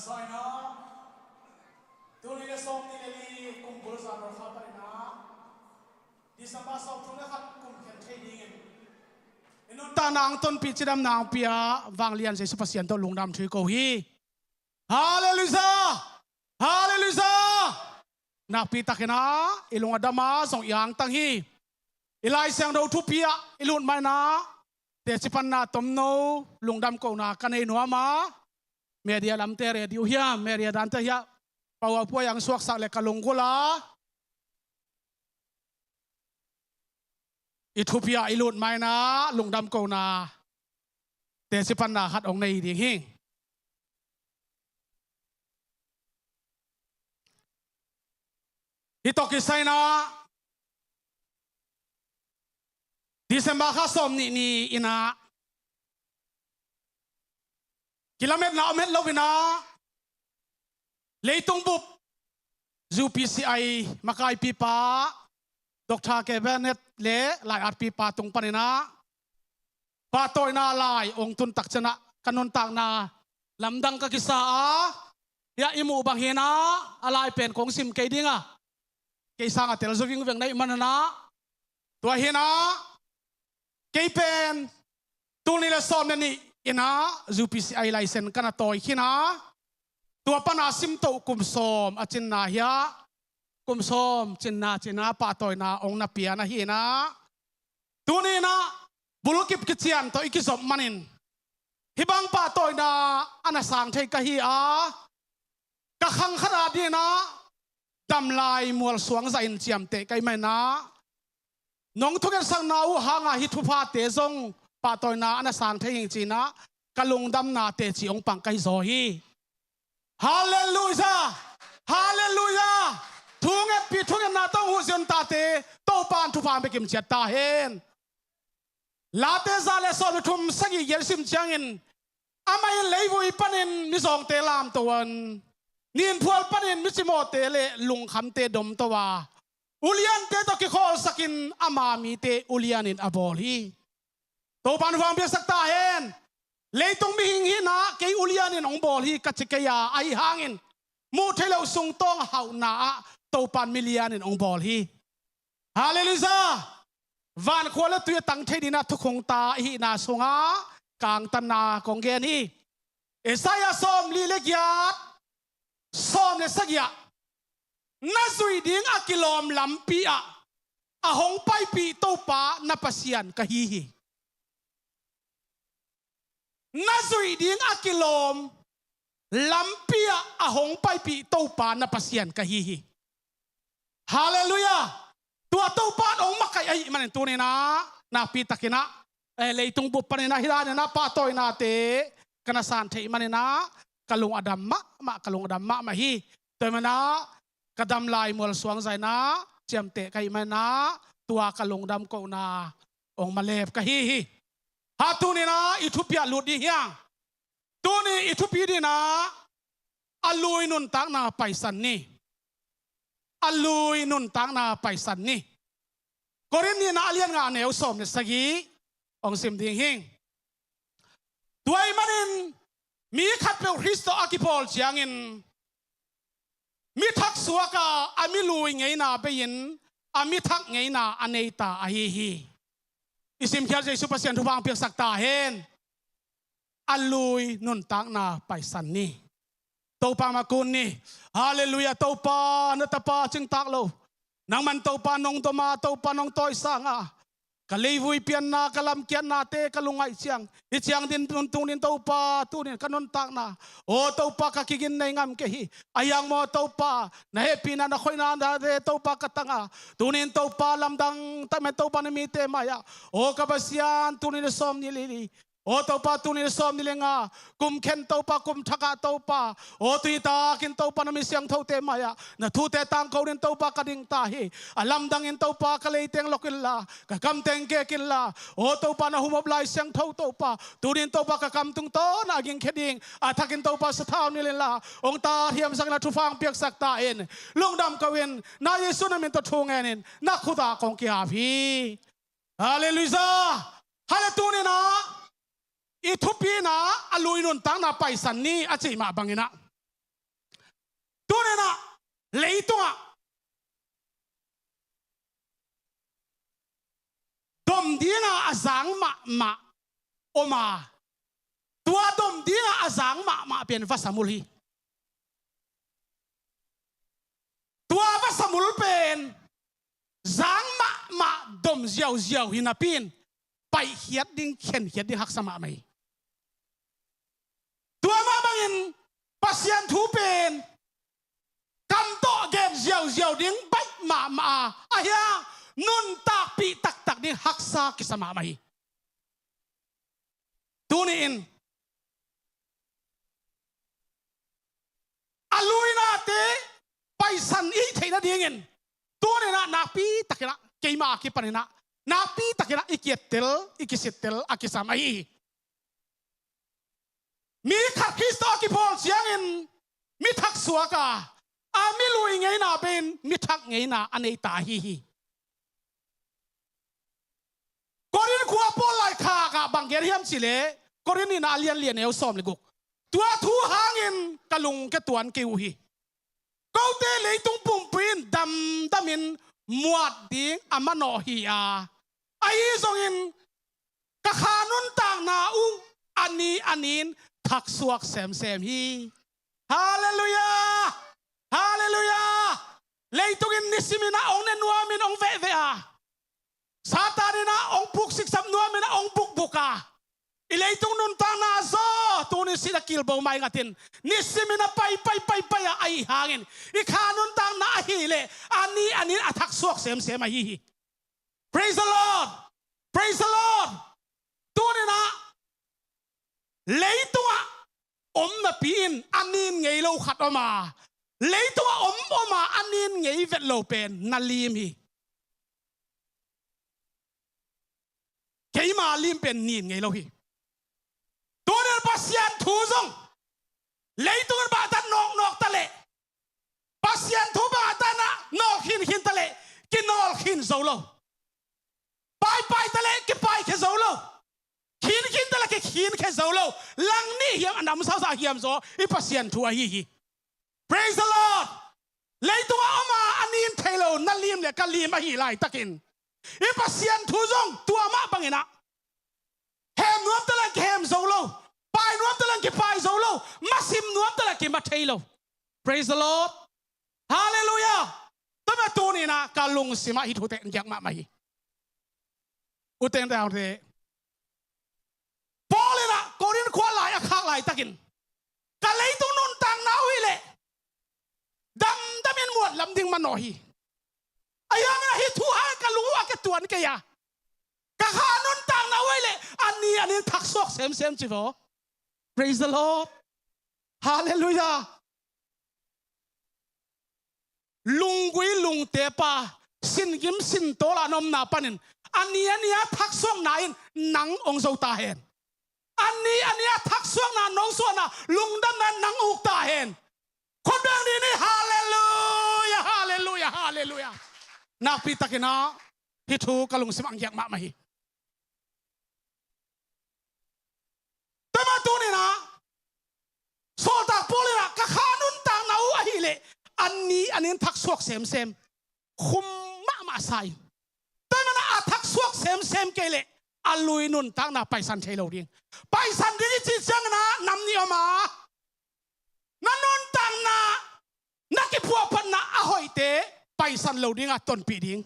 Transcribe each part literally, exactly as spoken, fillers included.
Saina, tuni le sawm ni le li kum bul zan ro kha panin ah, December sawm thum le khat kum khen thei dingin i nuntakna ang tonpih cidamna ang pia vanglian Jesu Pasian tawh lungdam thu i ko hi. Halleluiah! Halleluiah! Nakpi takin ah i lung a dam a zong i angtang hi. I Lai Siangtho thupi ah i lut maina teci panna tomno lungdam kohna ka nei nuam a, media lamte, radio hiam, media dante hiam, pau a puai ang suaksak le ka lunggulh a, i thupi ah i lut maina lungdam kohna teci panna khat hong nei ding hi. Hih tawh kisai-in ah December kha sawm nih ni-in ah kilametna om het lo-in ah leitung bup U P C I makaipipa Doctor Cabinet le lai-atpipa tung panin ah pahtawina lai hong tun tak ciangin ah ka nuntakna lamdang ka kisa a, hiah i muh bang hi-in ah a lai pen kong sim kei ding a, kei sang a tel zo vingveng na hih manin ah, tua hi-in ah kei pen tul nih le sawm le nih-in ah U P C I license ka na tawi khin a, tua pan a simtoh kum sawm a cinna hiah, kum sawm cinna ci-in ah pahtawina hong na pia na hi-in ah, tuni-in ah bulkip kician tawh i kizop manin hih bang pahtawina a na sang thei ka hi a, ka khang khat adingin ah damlai mualsuang zahin ciamteh ka hih manin ah, nong thungetsakna uh hangin hih thuphate zong pahtawina a na sang thei hi ing ci-in ah ka lungdamna teci hong pang ka hi zaw hi. Halleluiah! Halleluiah! Thungetpih thungetna tawh hong huh zia-un tate Topa'n thupha hong pia kimciat ta hen. Late za le sawm le thum, sagih giat sim ciangin, amah in leivui panin mizawngte lamto a, ninphual panin micimawhte le lungkhamte domto a, uliante tawh kikhawlsakin ama mite ulianin a bawl hi. Topa'n hong piaksak ta hen. Leitung mihing hi-in ah kei ulianin hong bawl hi ka ci kei a, ahi hangin muh theih loh sungtawng a hauhna ah Topa'n milianin hong bawl hi. Halleluiah! Vankhua le tui a tang thei dingin ah thukhun ta i hihna sungah ka angtanna kong gen hi. Isaiah sawmli le giat, sawm le sagih ah, na zuih ding a kilawm lampi ah a hong paipih Topa na Pasian ka hi hi. Na zuih ding a kilawm lampi ah a hong paipih Topa na Pasian ka hi hi. Halleluiah! Tua Topa in hong makaih ahih manin tuni-in ah nakpi takin ah, eh, leitung bup panin ah hih danin ah pahtawinate ka na san theih manin ah ka lung a dam mahmah, ka lung a dam mahmah hi. Tua ahih manin ah ka damlai mualsuang zahin ah ciamteh ka hih manin ah tua ka lungdam kohna hong malep ka hi hi. Ha, tuni-in ah i thupi ah lut ding hi hang. Tuni i thupi dingin ah a lui nuntakna paisan ni. A lui nuntakna paisan ni. Korin nihna a lian nga a neu sawm le sagih hong sim ding hi. Tua ahih manin mi khatpeuh Khrist tawh a kipawl ciangin mi thak suak a, a mi lui ngeina bei-in a mi thak ngeina a nei ta ahi hi. I simkhiat Jesu Pasian thupha hong piaksak ta hen. A lui nuntakna paisan ni. Topa mah kun ni. Halleluiah. Topa, na tapa cingtak lo, nangman Topa nong dom a, Topa nong tawisang a, ka leivui pianna, ka lamkiatnate ka lungngaih ciang, hih ciang ding tungtungin Topa, tuni-in ka nuntakna, aw Topa, ka kigin nei ngam kei hi. Ahi hang maw Topa, na hehpihna, na khoihnate Topa ka tang a, tuni-in Topa, lamdang tak mai Topa na mite mai-ah, aw ka Pasian, tuni-in sawm ni le li, aw Topa, tuni-in sawm ni le nga kum khen Topa, kum thak ah Topa, aw tu-in takin Topa, na mi siangthote mai-ah na thute tangko dingin Topa ka ding ta hi. A lamdangin Topa, ka leiteng lok inla, ka kamteng kek inla, aw Topa, na humop Lai Siangtho Topa, tuni-in Topa, ka kam tungtawn a gingkhia ding a thakin Topa, sathau nilh inla, hong tahthiamsak inla, thupha hong piaksak ta in. Lungdam ko-in, na Jesu na min tawh thu ngenin na khut ah kong ki-ap hi. Halleluiah. Hale, tuni-in ah i thupi-in ah a lui nuntakna paisan ni a cih mah bangin ah, leitungah dom dinga a zang mahmah om a, tua dom dinga a zang mahmah pen vasa mul hi. Tua vasa mul pen zang mahmah, dom ziauziau hi napi in paihkhiat ding, khenkhiat ding haksa mahmah hi. Tua mah bangin Pasian thu pen kam tawh gen ziauziau ding baih mahmah a, ahi hang nuntakpih taktak ding haksa kisa mahmah hi. Tuni-in a luinate paisan i theih nadingin tuni-in ah nakpi takin ah, keima a kipanin ah nakpi takin ah i kiettel, i kisittel a kisam ahi hi. Mi khat Khrist tawh a kipawl ciangin mi thaksuak a, a mi lui ngeina pen mi thak ngeina a nei ta ahi hi. Korin khua Paul laikhak ah bang gen hiam cih leh, Korin nihna a lian li, a neu sawm le guk. Tua thu hangin ka lungke tuan kei uh hi. Kote leitung pumpi in damdamin muat ding a manawh hi a, ahi zongin ka kha nuntakna uh a ni a ni-in thaksuak semsem hi. Halleluiah! Halleluiah! Leitungin nisimin ah hong ne nuamin hong vehveh a, Satan in ah hong puksiksap nuamin ah hong bukbuk a, i leitung nuntakna zaw tuni sihna kilbo mai ngatin nisimin a pai pai pai pai a, ahi hangin i kha nuntakna ahih leh a ni a ni-in a thaksuak semsem ahi hi. Praise the Lord! Praise the Lord! Tuni-in ah leitungah om napi in a nin ngei lo khat om a, leitungah om om a a nin ngei vet lo pen na lim hi. Keima lim pen nin ngei lo hi. Tuni-in Pasian thu zong leitungin bangtan nawknawk ta leh, Pasian thu bangtan ah nawlkhinkhin ta leh kinawl khin zo lo. Paipai ta leh kipaikhia zo lo. Khinkhin ta leh kikhinkhia zo lo. Langnih hiam, a namsausa hiam zaw i Pasian thu ahi hi. Praise the Lord! Leitungah om a a nin thei lo na lim le ka lim ahih laitakin i Pasian thu zong tua mah bangin ah hem nuam ta leh kihem zo lo, pai nuam ta leh kipai zo lo, masim nuam ta leh kima thei lo. Praise the Lord! Halleluiah! Tua mah tuni-in ah ka lungsim ah hih thute ngiat mahmah hi. U teng teng te, Paul in ah Korin khua lai a khak laitakin ka leitung nuntakna uh hi leh damdamin muat lam ding manawh hi. Ahi hangin ah hih thu hang ka lung uh a kituan kei a, ka kha nuntakna uh hi leh a ni a ni-in thaksuak semsem ci vaw. Praise the Lord! Halleluiah! Lunggui lungte pa, singim singtawl a na omna panin a ni a ni-a thaksuakna in nang hong zo ta hen. A ni a ni-a thaksuakna, nong suahna, lungdamna in nang uk ta hen. Khut beng dih ni. Halleluiah! Halleluiah! Halleluiah! Nakpi takin ah hih thu ka lungsim ah ngiat mahmah hi. Tua mah tuni-in ah sawltak Paul in ah ka kha nuntakna uh ahih leh a ni a ni-in thaksuak semsem, khum mahmah sa in. Tua mah in ah a thaksuak semsem kei leh a lui nuntakna paisan thei lo ding. Paisan ding i cih ciangin ah nam nih om a, na nuntakna, na kiphuahphatna a hoihte paisan lo ding a, tonpih ding.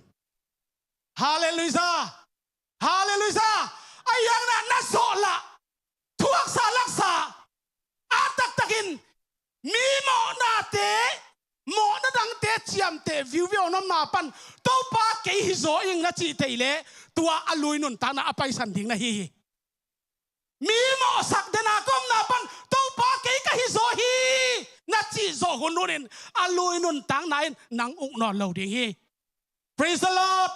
Halleluiah! Halleluiah! Ahi hangin ah na zawh lah, thuaksa laksa a taktakin mi mawhnate, mawhna dangte ciamteh viuviu a na omna pan Topa kei hi zaw ing na cih thei leh tua a lui nuntakna a paisan ding na hi hi. Mi mawhsak den a ka omna pan Topa kei ka hi zaw hi na cih zawh hunhun in a lui nuntakna in nang uk nawn lo ding hi. Praise the Lord!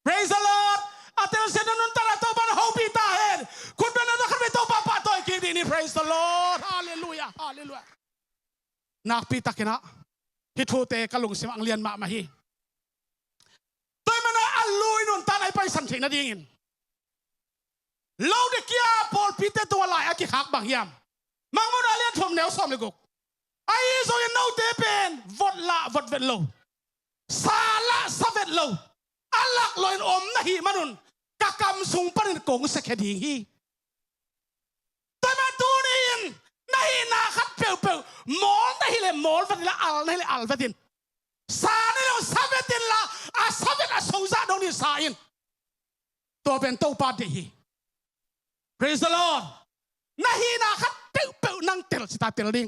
Praise the Lord! A telsiam na nuntakna Topa in hopih ta hen. Khut beng na, khat vei Topa pahtawi kik dih ni. Praise the Lord! Halleluiah! Halleluiah! Nakpi takin ah hih thute ka lungsim ah lian mahmah hi. Tua mah in ah a lui nuntakna i paisan theih nadingin Laodikea pawlpite tungah lai a kikhak bang hiam? Mangmuhna a lian thum, neu sawm le guk. Ahi zongin note pen vot lah vot vet lo, sa lah sa vet lo, a lak loin om na hih manun ka kam sung panin kong siakhia ding hi. Tua mah tuni-in na hihna khat peuhpeuh mawl na hileh mawl vet inla, al na hileh al vet in. Sa na hileh sa vet inla, a sa vet a sozah dong ni sa in. Tua pen Topa deih hi. Praise the Lord. Na hihna khat peuhpeuh nang tel cita tel ding.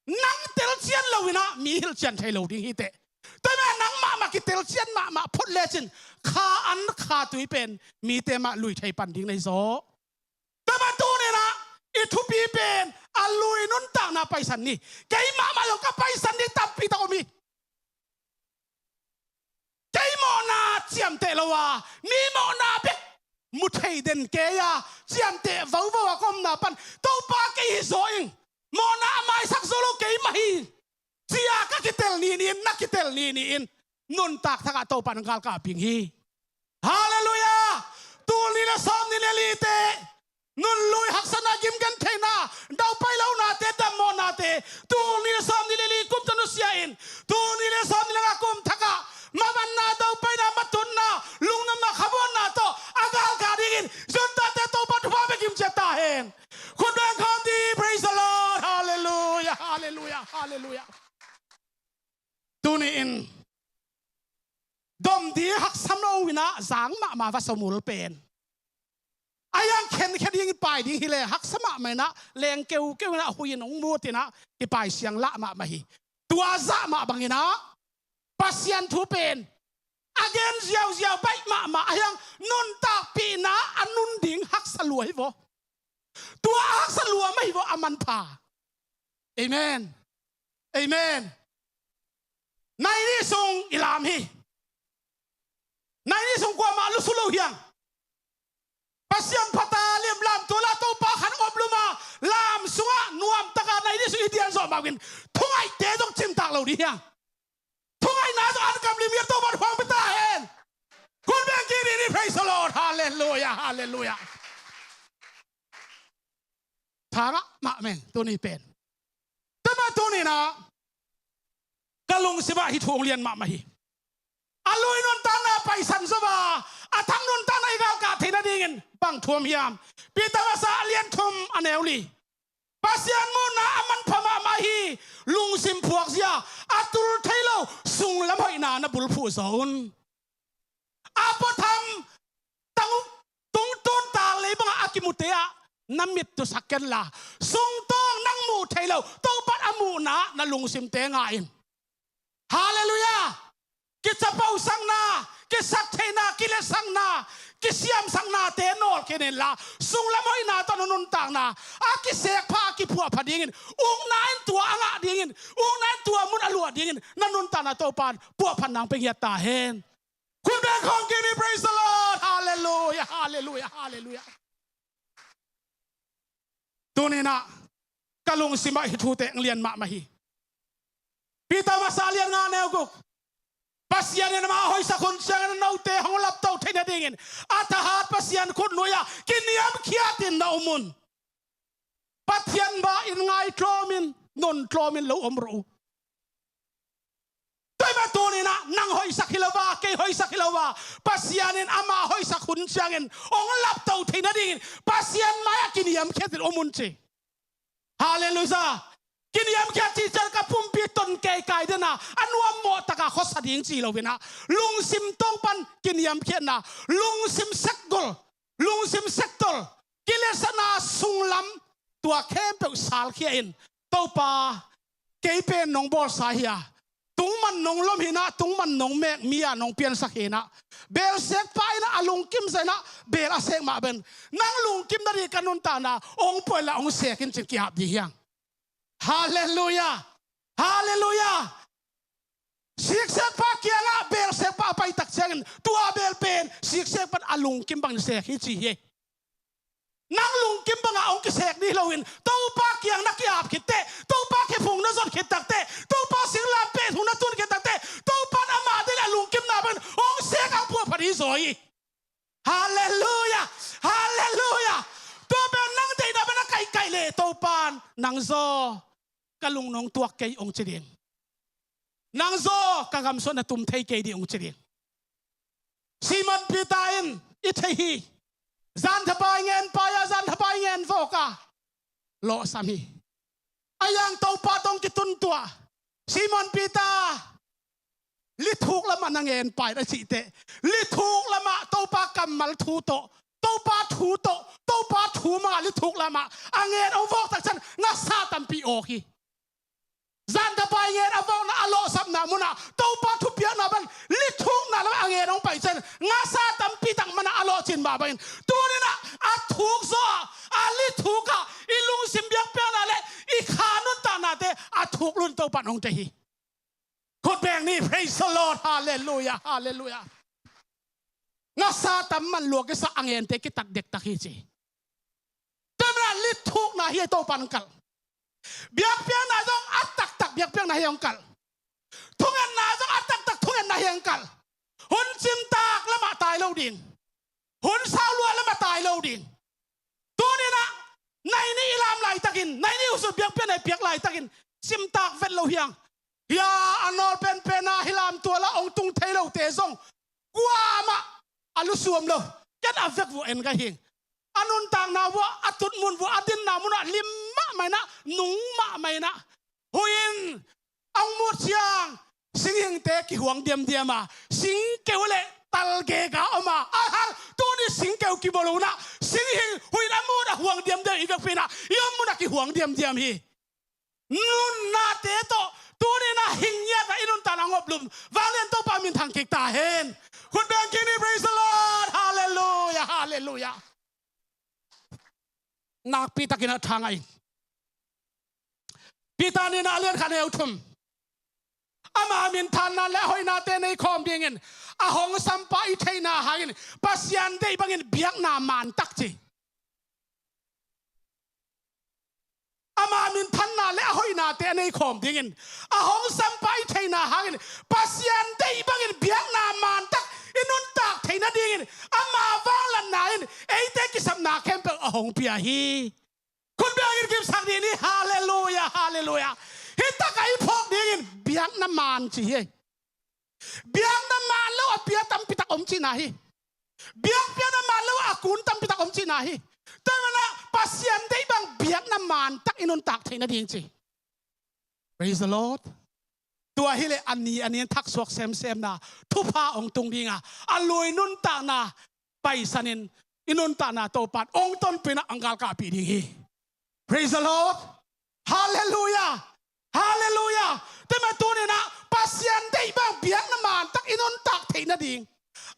Nang tel cian lo inah mi hilh cian thei lo ding hi teh. Tua mah nang mahmah kitel cian mahmah phot lecin kha an kha tui pen mite mah lui thei pan ding na hi zaw. Tua mah tuni inah i thupi pen a lui nuntakna paisan ni. Kei mahmah zong ka paisan ding tampi tak om hi. Kei mawhna ciamteh lo a, mi mawhna bek mu thei den kei a, ciamteh vovo a ka omna pan Topa kei hi zaw ing. Mawhna a maisak zo lo kei mah hi. Cia ka kitel ni ni in, na kitel ni ni in nuntak thakah Topa in galkap ding hi. Halleluiah. Tul nih le sawm nih le lite nunlui haksatna, gimgen theihna, daupai lonate, dammawhnate, tul nih le sawm nih le li kum tawh nusia in, tul nih le sawm nih le nga kum thakah mamanna, daupaina, matutna, lungnuamna, khamuanna tawh a galkap dingin Zuntate Topa thupha bek gim ciat ta hen. Khut beng khawm dih. Praise the Lord. Halleluiah, halleluiah, halleluiah. Tuni-in dom ding haksam lo inah zang mahmah va sawmul pen a hiang khenkhia ding i pai ding hileh haksa mahmah inah leng keukeu inah hui in hong mut inah kipai siang lah mahmah hi. Tua zah mah bang inah Pasian thu pen a gen ziauziau baih mahmah a hiang nuntakpihna a nun ding haksa lua hi vaw. Tua a haksa lua mah hi vaw a manpha. Amen. Amen. Nai nih sung i lam hi. Nai nih sung kuamah lusu lo hiang. Pasian phata liam lam tua la Topa khan om luma lam sungah nuamtaka nai nih sung i dian zawh mah in thungaihte zong cimtak lo dih hiang. Thungaihna zong an kam lim hiang Topa thuang pita hen. Kun beng kiri ni. Praise the Lord. Halleluiah. Halleluiah. Thangah mah meng tuni pen. Tua mah tuni inah ka lungsimah hih thu hong lian mahmah hi. A lui nuntakna paisan zo a, a thang nuntakna i galkah theih nadingin bang thu om hiam? Peter masa a lian thum a neu li. Pasian muhna a manpha mahmah hi. Lungsim phuakzia a tul thei lo sunglam hoihna na bulphuh zaw un. A puatham tang tungtun tak lei bangah a kimute ah na mit tusak kenla, sungtawng nang muh thei lo Topa a muhna na lungsimte ngah in. Halleluiah. Kicapausakna, kisaktheihna, kiletsakna, kisiamsaknate nawl khin inla, sunglam hoihna tawh na nuntakna a kisek pha, a kiphuah pha dingin, ukna in tua a ngah dingin, ukna in tua mun a luah dingin na nuntakna Topa in puahphat nang pe ngiat ta hen. Khut beng khawm kik ni. Praise the Lord. Halleluiah, halleluiah, halleluiah. Tuni inah ka lungsimah hih thute hong lian mahmah hi. Peter masa lian nga neu guk. Pasian in amah hoihsak hun ciangin note hong lapto theih nadingin a thahat Pasian khutnuai-ah kiniamkhiatin na um un. Pathian mah in ngaitlawmin nuntlawmin lo om rawh uh. Tua mah tuni inah nang hoihsak hi lo a, kei hoihsak hi lo a, Pasian in amah hoihsak hun ciangin hong lapto theih nadingin Pasian mai-ah kiniamkhiatin om un ci. Halleluiah. Kiniamkhiat cih ciang ka pumpi ton keikai dena a nuam mawh taka khuasa ding ci lo inah, lungsim tawng pan kiniamkhiatna, lungsim sekgol, lungsim sektol, kiletsakna sunglam, tua khempeuh salkhia in, Topa, kei pen nong bawlsa hi a, tungman nong lom hi inah, tungman nong mek mi-a nong piansak hi inah, beel sekpa inah a lungkimsa inah, beel a sek mah bangin nang lungkim nading ka nuntakna hong pua inla hong sek in ci-in ki-ap dih hiang. Halleluiah. Halleluiah. Siksekpa kiangah beelsekpa a paitak ciangin tua beel pen siksekpa in a lungkim bangin sek hi ci hi. Nang lungkim bangah hong kisek dih loin Topa kiang na ki-ap khitteh, Topa khephung na zot khit takteh, Topa singlamteh thu na tun khit takteh, Topa in amah deih a lungkimna bangin hong sek a hong puahphat hi zaw hi. Halleluiah. Halleluiah. Tua pen nang deihna bangin a kaihkaih leh Topa in nang zaw ka lung nong tuak kei, hong ci ding. Nang zaw ka gamsuah na tum thei kei ding, hong ci ding. Simon Peter in i thei hi. Zan thapai ngen pai a, zan thapai ngen vawk a lawhsam hi. A yang Topa tawh kitun tuah. Simon Peter, lithuk lamah na ngen pai na cih teh, lithuk lamah Topa kammal thu tawh, Topa thu tawh, Topa thu mah lithuk lamah a ngen hong vawk tak ciang ngasa tampi awk hi. Zan thapai ngen a vawkna a lawhsapna munah Topa thupiakna bang lithukna lamah a ngen hong pai ciang ngasa tampi tak mana a lawhcin mah bangin, tuni-in ah a thuk zaw ah, a lithuk ah i lungsim biakpiakna le i kha nuntaknate a thuk lun Topa in hong thei hi. Khut beng ni, praise the Lord, hallelujah, hallelujah. Ngasa tam man lua kisa a ngente kitat dektak hi ci. Tua manin ah lithukna hi a Topa in hong kalh. Biakpiakna zong a taktak biakpiakna hi a hong kalh. Thungetna zong a taktak thungetna hi a hong kalh. Hun cimtak lamah tai lo ding. Hun sau lua lamah tai lo ding. Tuni-in ah nai nih i lam laitakin, nai nih usut biakpiakna i piak laitakin cimtak vet lo hi hang. Hia a nawl penpen a hi lam tual ah hong tung thei lote zong kuamah a lusuam lo. Ken a vek vua en ka hi ing. A nuntakna vua, a tutmun vua, a dinna munah lim mahmah in ah, nung mahmah in ah, huih in a hong mut ciang singhingte kihuang diamdiam a, singkeu le talgek a om a, a hal tuni singkeu kibawl un ah singhing huih in a mut a huang diamdiam, i vekpi in ah i om munah kihuang diamdiam hi. Nunnate tawh tuni-in ah hing ngiat a i nuntakna hong oplum vanglian Topa minthang kik ta hen. Khut beng kik ni, praise the Lord, hallelujah, hallelujah. Nakpi takin a thang a ing. Peter nihna a lian khat neu thum. Ama minthanna le a hoihnate nei khawm dingin a hong sampa i theihna hangin Pasian deih bangin biakna man tak ci. Ama minthanna le a hoihnate a nei khawm dingin a hong sampa i theihna hangin Pasian deih bangin biakna man tak i nuntak theih nadingin ama vangliatna in eite kisapna khempeuh a hong pia hi. Khut bengin kipsak dih ni, hallelujah, hallelujah. Hih takah i phawk dingin biakna man ci hi. Biakna man lo a pia tampi tak om cihna hi. Biakpiakna man lo a kun tampi tak om cihna hi. Tua manin ah Pasian deih bang biakna man tak i nuntak theih nading ci. Praise the Lord. Tua hileh a ni a ni in thaksuak semsemna thupha hong tung ding a, a lui nuntakna paisanin i nuntakna Topa in hong tonpih in ah hong galkapih ding hi. Praise the Lord. Hallelujah. Hallelujah. Tua manin tuni-in ah Pasian deih bang biakna man tak i nuntak theih nading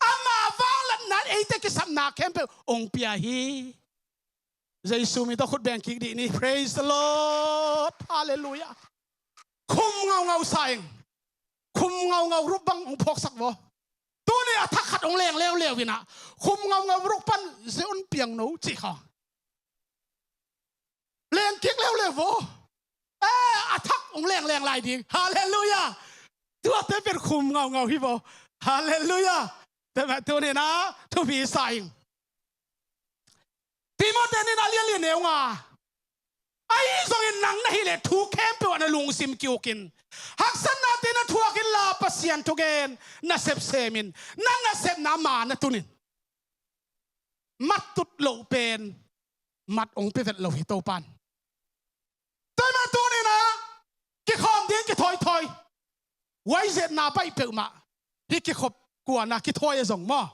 ama vangliatna in eite kisapna khempeuh hong pia hi. Jesu min tawh khut beng kik dih ni. Praise the Lord. Hallelujah. Khum ngaungau sa ing. Khum ngaungau rup bang hong phawksak vaw. Tuni a thak khat hong leng leuleu in ah khum ngaungau rup pan ze un piang no cih kha. Leng kik leuleu vaw. Eh, a thak hong leng leng lai ding. Hallelujah. Tuate pen khum ngaungau hi vaw. Hallelujah. Tua manin tuni-in ah thupi sa ing. Timoti nihna a lian li neu nga. Ahi zongin nang na hih leh thu khempeuh ah na lungsim ki-ukin haksatnate na thuak inla Pasian thugen na sepsem in. Na nasepna man na tun in. Mat tut loh pen mat hong pia vet lo hi Topa in. Tua manin tuni-in ah kikhawm ding kithawithawi. Huai zetna baih peuhmah. Hih kikhop kuan a kithawi a zong maw.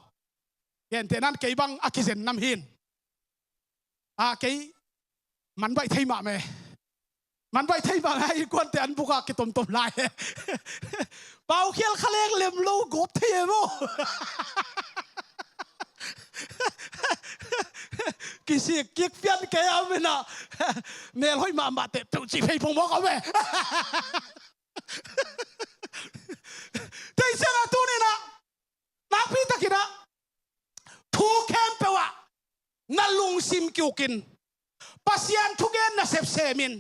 Gentehna in kei bang a kizen nam hi in. A kei man baih thei mahmah e. Man baih thei mahmah e, innkuante an buk ah kitomtom lai e. Paukhial kha leng lem lo gawp thei e maw. Kisik kik pian kei a om in ah. Mel hoih mahmah teh peuh cih phei pongmawk a om e. Tua ciangin ah tuni-in ah nakpi takin ah thu khempeuh ah na lungsim ki-ukin Pasian thugen na sepsem in.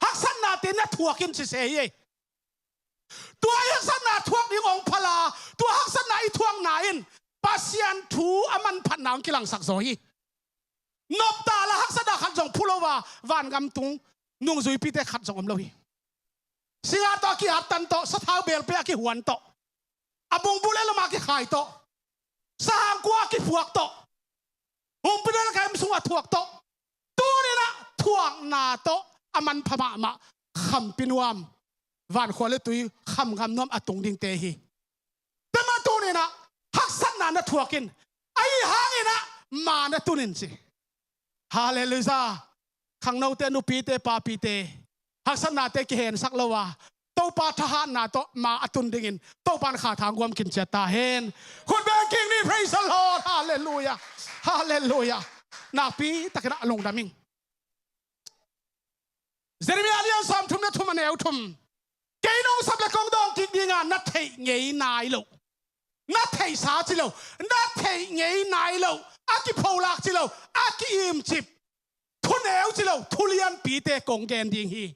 Haksatnate na thuak in ci se hi. Tua i haksatna thuak ding hong phal a, tua haksatna i thuakna in Pasian thu a manphatna hong kilangsak zaw hi. Nopta la haksatna khat zong phu lo a, vangam tung nungzuipite khat zong om lo hi. Singa tawh a ki-attan tawh, sathau belpe a kihuan tawh, a bungbul e lama kikhai tawh, sahang kua a kiphuak tawh, humpinelkai sung a thuak tawh, tuninah thuakna tawh a manpha mahmah khampi nuam, vankhua le tui khamkham nuam a tung dingte hi. Tua mah tuninah haksatna na thuak in, ahi hanginah ma na tun in ci. Halleluiah. Khangnote, nupite, papite, haksatnate kihensak lo a, Topa thahatna tawh ma a tun dingin Topa in kha thang guam kin ciat ta hen. Khut beng kik ni, praise the Lord. Halleluiah. Halleluiah. Nakpi takin a lungdam ing. Jeremiah lian sawmthum le thum, a neu thum. Kei nong sap le kong dawng kik dinga na theih ngei nai lo, na theihsa ci lo, na theih ngei nai lo, a kipholak ci lo, a ki-imcip, thuneu ci lo, thu lianpite kong gen ding hi.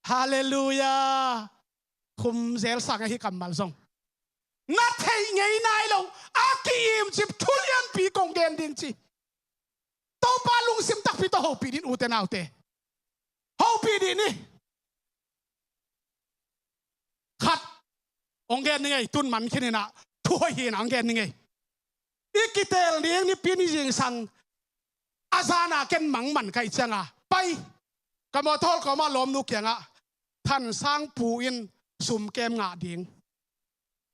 Halleluiah. Khum zel sang ahi kammal zong. Na theih ngei nai lo, a ki-imcip thu lianpi kong gen ding ci. Topa lungsim takpi tawh hopih din, ute naute. Hopih din ni. Khat, hong gen ning ei, tun man khin inah, thu hoih hi inah hong gen ning ei. I kitel ding Nipi ni zingsang a zana ken mangman ka hih cianga pai, ka mawtaw hol kawma lawmnu kiangah, Than Sang Pu in sumkem ngah ding.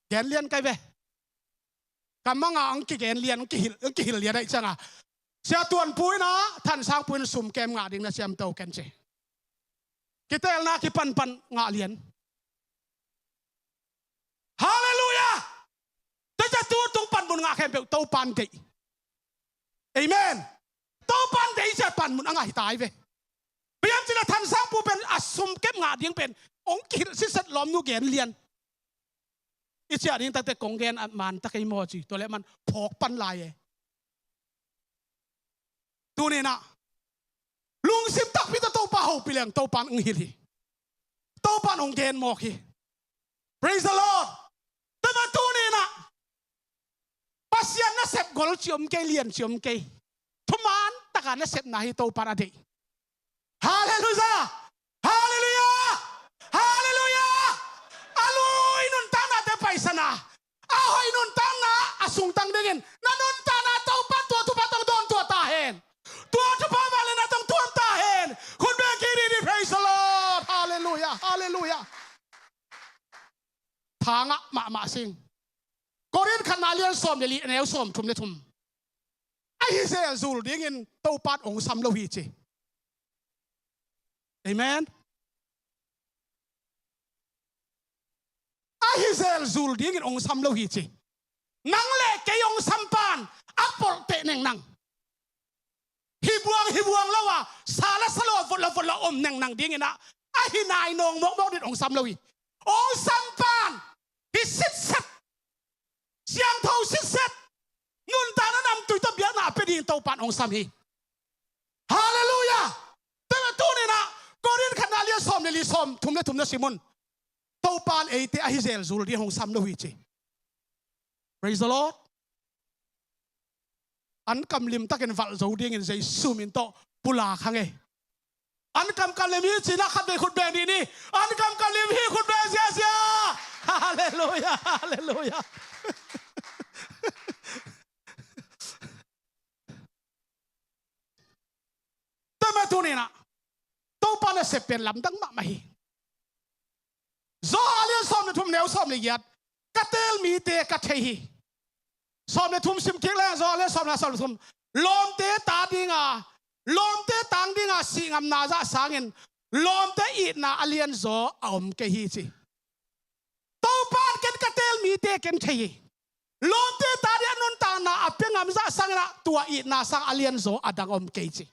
Gen lian kai ve. Ka manga ang kigen lian, ang kihil, ang kihil lian ahih cianga, Sia Tuan Pu inah Than Sang Pu in sumkem ngah ding na ciamteh ken ci. Kitelna kipanpan ngah lian. Halleluiah. Tua ciah tu tung panmun ngah khempeuh Topan deih. Amen. Topan deih ciah panmun a ngah hi ta hi ve. Bang hiam cih leh Than Sang Pu pen a sumkem ngah ding pen hong kihilh sitset, lawmnu gen lian. I ciah ding takte kong gen a man ta kei maw ci, tua leh man phawk pan lai e. Tuninah lungsim takpi tawh Topa hopih leng Topan hong hilh hi. Topan hong gen mawk hi. Praise the Lord. Tua mah tuninah Pasian nasep gol ci om kei, lian ci om kei. Thuman taka nasepna hi Topan a deih. Halleluiah. Halleluiah. Halleluiah. A lui nuntaknate paisana, a hoih nuntakna a sungtang dingin na nuntakna Topa tua thupha tawh dawn tua ta hen. Tua thupha vangliatna tawh tuam ta hen. Khut beng kik ni, praise the Lord. Halleluiah. Halleluiah. Thangah mahmah sing. Korin khatna lian sawm le li, a neu sawmthum le thum. Ahi zel zul dingin Topan hong sam lo hi ci. Amen. Ahi zel zul dingin hong sam lo hi ci. Nang le kei hong sampan a polh teh nengnang. Hi buang, hi buang lo a, sa la sa lo, vot la vot la om nengnang dinginah, ahi nai nawng mawkmawk dingin hong sam lo hi. Hong sampan hi sitset, siangtho sitset, nuntakna namtui tawh biakna a pia dingin Topan hong sam hi. Halleluiah. Tua mah tuninah Korin khatna lian sawm le li, sawmthum le thum na sim un. Topan eite ahi zel zul dingin hong sam lo hi ci. Praise the Lord. An kam limtakin valh zo dingin Jesu min tawh pulak hang e. An kam kam lim hi cih na khat vei khut beng dih ni. An kam kam lim hi, khut beng ziazia. Halleluiah, halleluiah. Tua mah tuninah Topa nasep pen lamdang mahmah hi. Johan lian sawm le thum, neu sawm le giat. Ka teel mite ka thei hi. Sawm le thum sim kik leng, Johan lian sawm le, sawm le thum. Lawmte ta dinga, lawmte tang dinga sihngamna zah sangin lawmte itna a lianzaw a om kei hi ci. Topa in ken ka teel mite ken thei hi. Lawmte ta ding a nuntakna a pia ngam zah sanginah tua itna sang a lianzaw a dang om kei ci.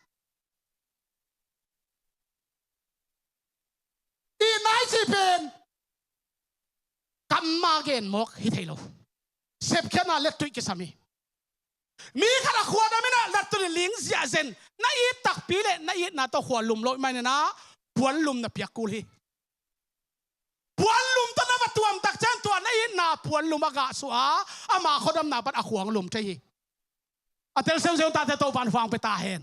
Itna i cih pen kammal gen mawk hi thei lo. Sepkhiatna lettuih kisam hi. Mi khat a khua dam inah lettuih ling ziahzen, na it takpi le na itna tawh khua lum lo i hih maninah puan lum na piak kul hi. Puan lum tawh na va tuam tak ciang tua na itna puan lum a gah suah a, ama khuadamna pan a khuang lum thei hi. A tel seuseun tate Topan hong pia ta hen.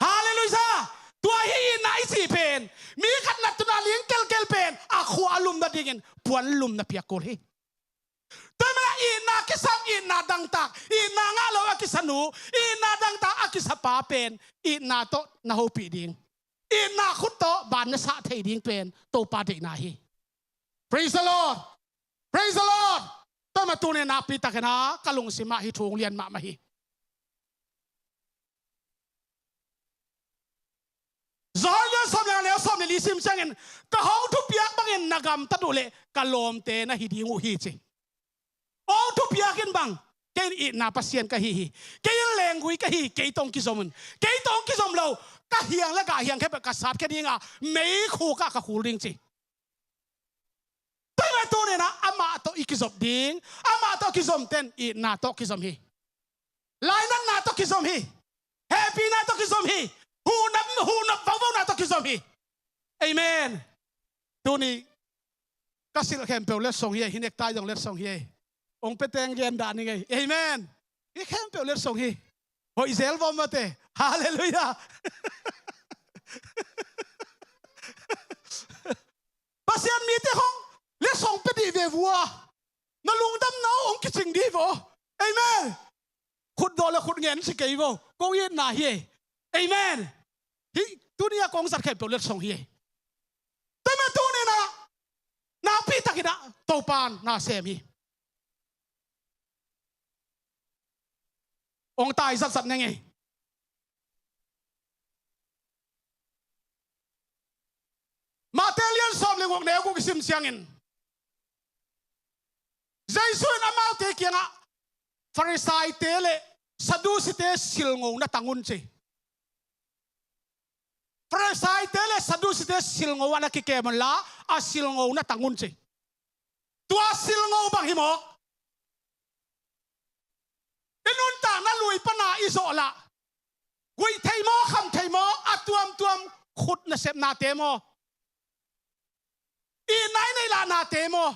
Halleluiah. Tua hi itna i cih pen, mi khat natna ling kelkel pen a khua a lum nadingin puan lumna piak kul hi. Tua manin itna kisam, itna dangtak, itna ngah lo a kisa nu, itna dangtak a kisa pa pen itna tawh na hopih ding, itna khut tawh ban na sah thei ding pen Topa deihna hi. Praise the Lord. Praise the Lord. Tua manin tuni nakpi takin ah ka lungsim ah hih thu hong lian mahmah hi. Johan lian sawm le nga, neu sawm le li sim ciangin, ka hong thupiak bangin na gamtat uh leh ka lawmte na hi ding uh hi, ci. Hong thupiak in bang, kei in itna Pasian ka hi hi. Kei in lenggui ka hi, kei tawh hong kizom un. Kei tawh hong kizom lo, ka hiang le gah hiang khempeuh ka sapkhia ding a, meikhuk ah ka khul ding, ci. Tua manin tuni-in ah amah tawh i kizop ding, amah tawh kizom ten itna tawh kizom hi. Lainatna tawh kizom hi. Hehpihna tawh kizom hi. Huhnop, huhnop vauvau na tawh kizom hi. Amen. Tuni ka silh khempeuh letsong hi ei, hih necktie zong letsong hi ei. Hong pia teng gen dah ning ei. Amen. Hih khempeuh letsong hi. Hoih zel vua mate. Halleluiah. Pasian mite khong letsong pia dih ve vua. Na lungdamna uh hong kicing dih vua. Amen. Khutdaw le khut ngen ci kei vua. Ko itna hi ei. Amen. Hih tuni-a kong zat khempeuh letsong hi ei. Tua manin tuni-in ah nakpi takin ah Topa'n na sem hi. Hong tai zatzat ning ei. Matthai lian sawm le guk, neu guk i sim ciangin, Jesu in amaute kiangah, Farisaite le Sadusite silngo na tang un, ci. Farisaite le Sadusite silngo ah na kikem un la, a silngo na tang un, ci. Tua silngo bang hi mawk? I nuntakna lui pana i zawh lah, guih thei maw, kham thei maw, a tuamtuam khut nasepnate maw, itna i neih lahnate maw?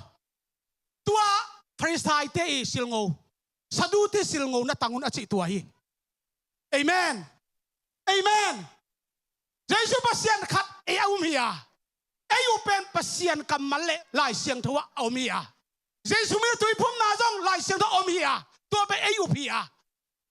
Tua Farisaite i silngo, Sadusite silngo na tang un a cih tua hi. Amen. Amen. Jesu Pasian khat ei a um hi a, ei up pen Pasian kammal le Lai Siangtho ah a om hi a, Jesu min a tuiphumna zong Lai Siangtho ah a om hi a, tua pen ei up hi a.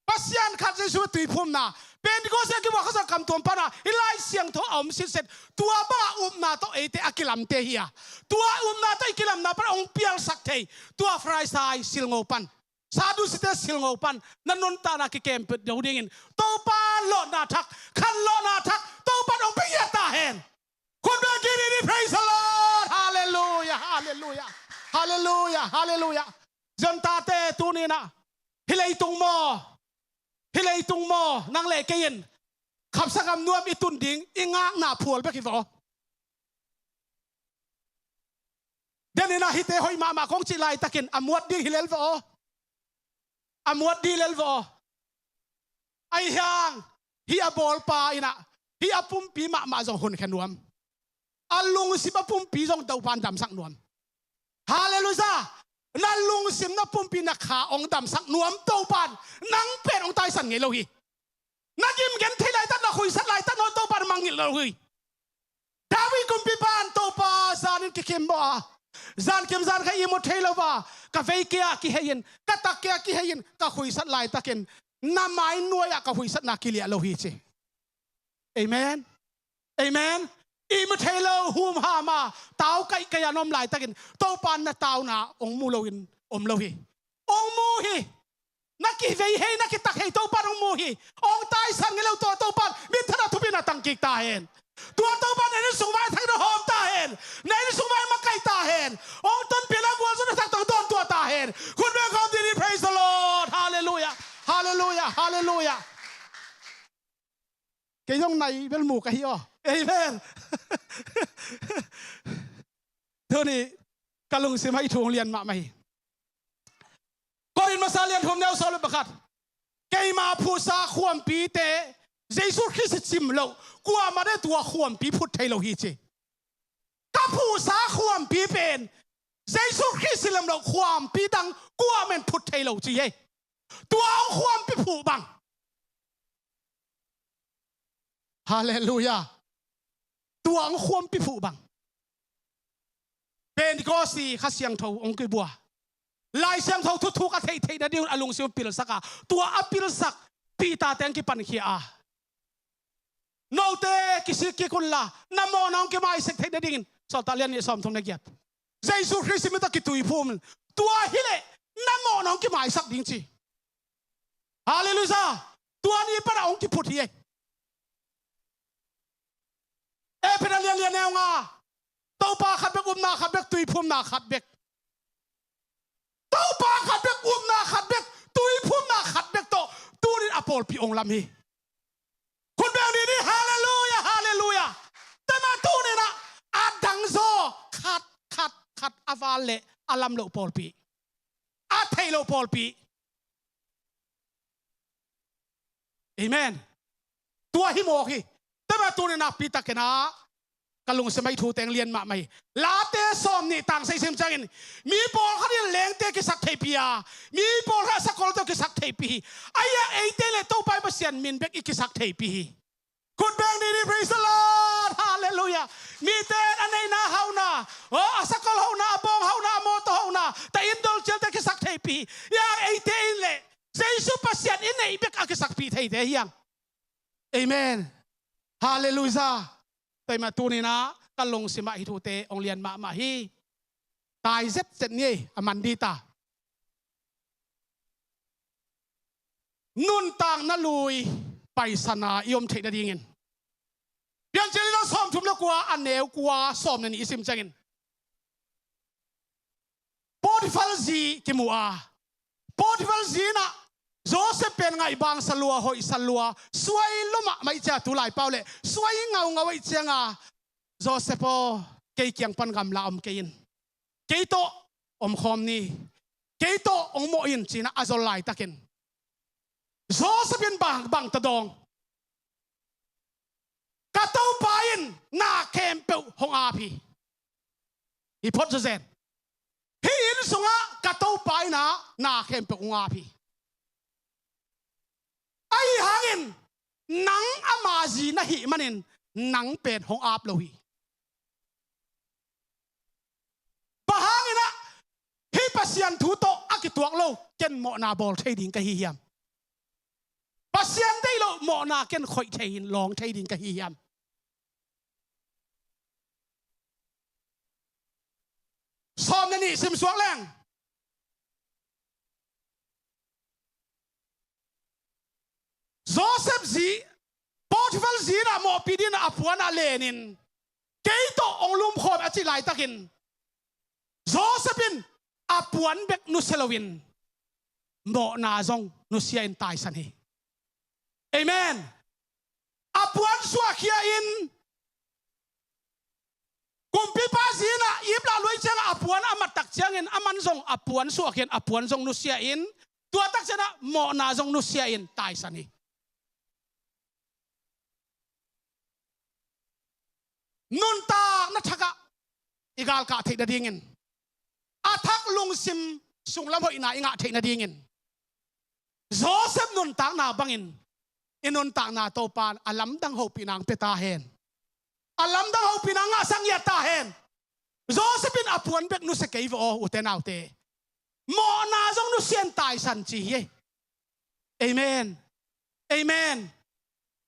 Pasian khat Jesu a tuiphumna, Pentecost a kibuak Kha Siangtho kamtuam pana i Lai Siangtho a om sitset, tua bang a upna tawh eite a kilamte hi a, tua upna tawh i kilamna pan hong pialsak thei tua Farisai silngo pan, Sadusite silngo pan na nuntakna kikem peuh lo dingin Topa lawhna thak, khanlawhna thak Topa hong pia ngiat ta hen. Khut beng kik ni, praise the Lord. Halleluiah, halleluiah, halleluiah, halleluiah. Ziontate, tuni-in ah hih leitung maw, hih leitung maw, nang le kei in khapsa gam nuam i tun ding i ngakna phual bek hi vaw. Denin ah hihte hoih mahmah kong cih laitakin a muat ding hi lel vaw. A muat ding lel vaw. Ahi hang hih a bawlpa in ah hih a pumpi mahmah zong honkhia nuam. A lungsim a pumpi zong Topa'n damsak nuam. Halleluiah. Na lungsim na pumpi na kha hong damsak nuam Topa'n nang pen hong taisan ngei lo hi. Na gim gen thei laitak, na khuisat laitak, na Topa'n mangngilh lo hi. David kumpipa'n, Topa, zanin kikhim mawh a, zankim zankhat ihmu thei lo a, ka vei kei-ah kihei-in, ka tak kei-ah kihei-in ka khuisat laitakin na mai nuai-ah ka khuisatna kiliah lo hi, ci. Amen. Amen. Ihmu thei lo, humham a, tau kaihkaih a na om laitakin Topa'n na tauna hong mu loin om lo hi. Hong mu hi. Na kivei hei, na kitak hei Topa'n hong mu hi. Hong taisan ngei lo tua Topa'n minthanna thupina tangkik ta hen. Tua Topa'n na innsung vai thak na hawm ta hen. Na innsung vai makaih ta hen. Hong tonpih na gualzawhna thak tawh dawn tuah ta hen. Khut beng khawm dih ni, praise the Lord. Halleluiah. Halleluiah. Halleluiah. Kei zong nai bel mu ka hi aw. Amen. Tuni ka lungsim ah hih thu hong lian mahmah hi. Korin masa lian thum, neu sawm le pakhat. Keima phuhsa khuampite Jesu Khrist cim loh kuamah in tua khuampi phut thei lo hi, ci. Ka phuhsa khuampi pen Jesu Khrist cim loh khuampi dang kuamah in phut thei lo, ci hi. Tua hong khuampi phuh bang. Halleluiah. Tua hong khuampi phuh bang Pentecost i Kha Siangtho hong kibua. Lai Siangtho thuthuk a theihtheih nadingun a lungsim pilsak a, tua a pilsak Peter teng kipankhia a, note kisik kik unla na mawhna hong kimaisek theih nadingin, Sawltak lian nih sawmthum le giat, Jesu Khrist min tawh kituiphum. Tua hileh na mawhna hong kimaisak ding ci. Halleluiah. Tua ni panah hong kiphut hi ei. Efesa lian li a neu nga, Topa khat bek, upna khat bek, tuiphumna khat bek. Topa khat bek, upna khat bek, tuiphumna khat bek tawh tunin a pawlpi hong lam hi. Khut beng ni ni, halleluiah, halleluiah. Tua mah tuninah a dangzaw khat khat khat, a val le a lam loh pawlpi, a theih loh pawlpi. Amen. Tua hi mawk hi. Tua mah tuninah Peter kenah ka lungsim ah i thu teng lian mahmah hi. Late sawmnih tang sagih sim ciangin, mi pawlkhat in lengte kisak theihpih a, mi pawlkhat a sakol tawh kisak theihpih hi. Ahi a eite le Topa i Pasian min bek i kisak theihpih hi. Khut beng ni ni, praise the Lord, halleluiah. Mite a neihna hauhna, oh, a sakol hauhna, a bawng hauhna, a mawtaw hauhna, ta in dolcialte kisak theihpih hi. Ahi a eite in le Jesu Pasian i neih bek a kisakpih theite hi hang. Amen. Halleluiah. Tua mah tuninah ka lungsim ah hih thute hong lian mahmah hi. Tai zetzet ni ei, a man dita. Nuntakna lui paisana i om theih nadingin, Piancil lian sawmthum le kua, a neu kua, sawm le nih i sim ciangin, Potifar zi kimu a, Potifar zi inah Josef pen ngaihbangsa lua, hoihsa lua, suai lua mahmah i cia, tu laipau le suai ngaungau i cianga, Josef aw, kei kiang pan gamla om kei in, kei tawh omkhawm ni, kei tawh hong mawh in, cinah a zol laitakin Josef in bang, bang ta dawng? Ka Topa in na khempeuh hong ap hi. Hi phot zawzen. Hih inn sungah ka Topa inah na khempeuh hong ap hi. Ahi hangin nang ama zi na hih manin nang pen hong ap lo hi. Bang hanginah hih Pasian thu tawh a kituak lo ken mawhna bawl thei ding ka hi hiam? Pasian deih lo mawhna ken khoih thei in lawng thei ding ka hi hiam? Sawm le nih sim suak leng, Josef zi, Potifar zi inah mawhpih dinah a puanah lenin, kei tawh hong lumkhawm a cih laitakin, Josef in a puan bek nusia loin mawhna zong nusia in taisan hi. Amen. A puan suahkhia in, kumpipa zi inah iplah luai ciangah a puan a mattak ciangin aman zong a puan suahkhia in, a puan zong nusia in, tua tak ciangah mawhna zong nusia in taisan hi. Nuntakna thakah i galkah theih nadingin, a thak lungsim sunglam hoihna i ngah theih nadingin, Josef nuntakna bangin i nuntakna Topa in a lamdang hopihna hong pia ta hen. A lamdang hopihna ngahsak ngiat ta hen. Josef in a puan bek nusia kei ve aw, ute naute. Mawhna zong nusia in taisan ci hi. Amen. Amen.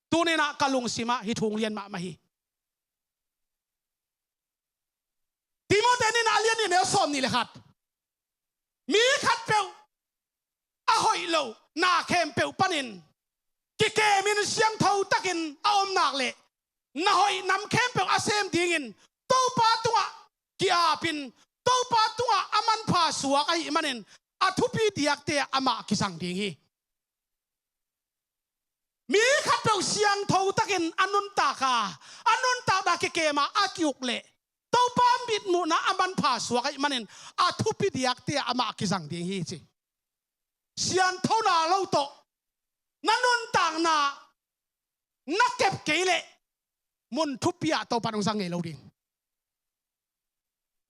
Tuninah ka lungsimah hih thu hong lian mahmah hi. Timoti nihna a lian nih neu sawm nih le khat. Mi khatpeuh a hoih loh na khempeuh panin kikemin siangtho takin a om nak leh na hoih nam khempeuh a sem dingin Topa tungah ki-apin, Topa tungah a manpha suak ahih manin a thupi diakte ah amah kizang ding hi. Mi khatpeuh siangtho takin a nuntak a, a nuntakna kikem a, a ki-uk leh Topa mitmuhna a manpha suak ahih manin a thupi diakte ah amah kizang ding hi ci. Sianthona lo tawh na nuntakna na kep kei leh mun thupi ah Topa in hong zang ngei lo ding.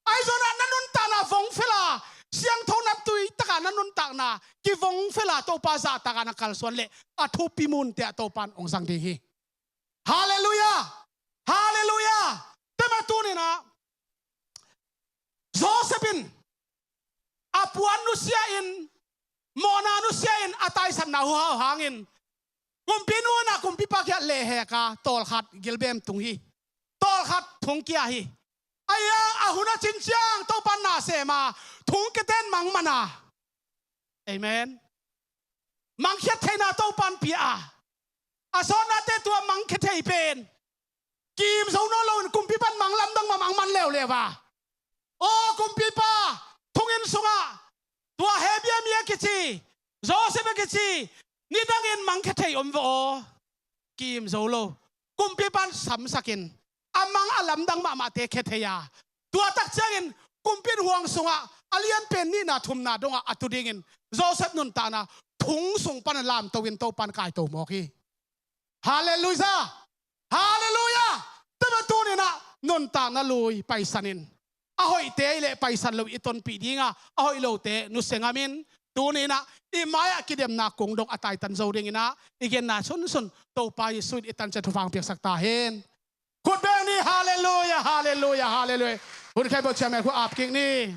Ahi zongin na nuntakna vongfel a, siangtho naptui taka na nuntakna kivongfel a, Topa zahtak a na kalsuan leh a thupi munte ah Topa in hong zang ding hi. Halleluiah! Halleluiah! Joseph in a puan nusia in, mawhna nusia in a taisatna huhau hangin kumpi nu in a kumpipa kiangah lehhek a tawlkhat gilbem tung hi. Tawlkhat thungkia hi. Ahi hang a hun a cin ciang Topa'n na sem a, thungkiate in mang man a. Amen. Mangkhia theihna Topa'n pia a, a sawtnate tua mangkhia thei pen kim zo nawn loin kumpipa'n mang lamdang mah mang man leuleu a. Aw kumpipa, thunginn sungah tua Hebia mi a kici Joseph a kici nidangin mangkhia thei om veh aw. Kim zo lo. Kumpipa'n samsakin a mang a lamdang mahmahte khia thei a, tua tak ciangin kumpi in huang sungah a lianpen nihna thumna dongah a tu dingin Joseph nuntakna thung sung pan a lamto in Topa'n kaito mawk hi. Halleluiah! Halleluiah! Tua mah tuni-in ah nuntakna lui paisan in, a hoihte i leh paisan lo i tonpih ding a, a hoih lote nusia ngam in, tuni-in ah i mai-ah kidemna kung dong a taitan zo dingin ah i genna sunsun Topa Jesu in i tan ciat thupha hong piaksak ta hen. Khut beng ni. Halleluiah, halleluiah, halleluiah. Hun khempeuh ciang mel khu ap kik ni.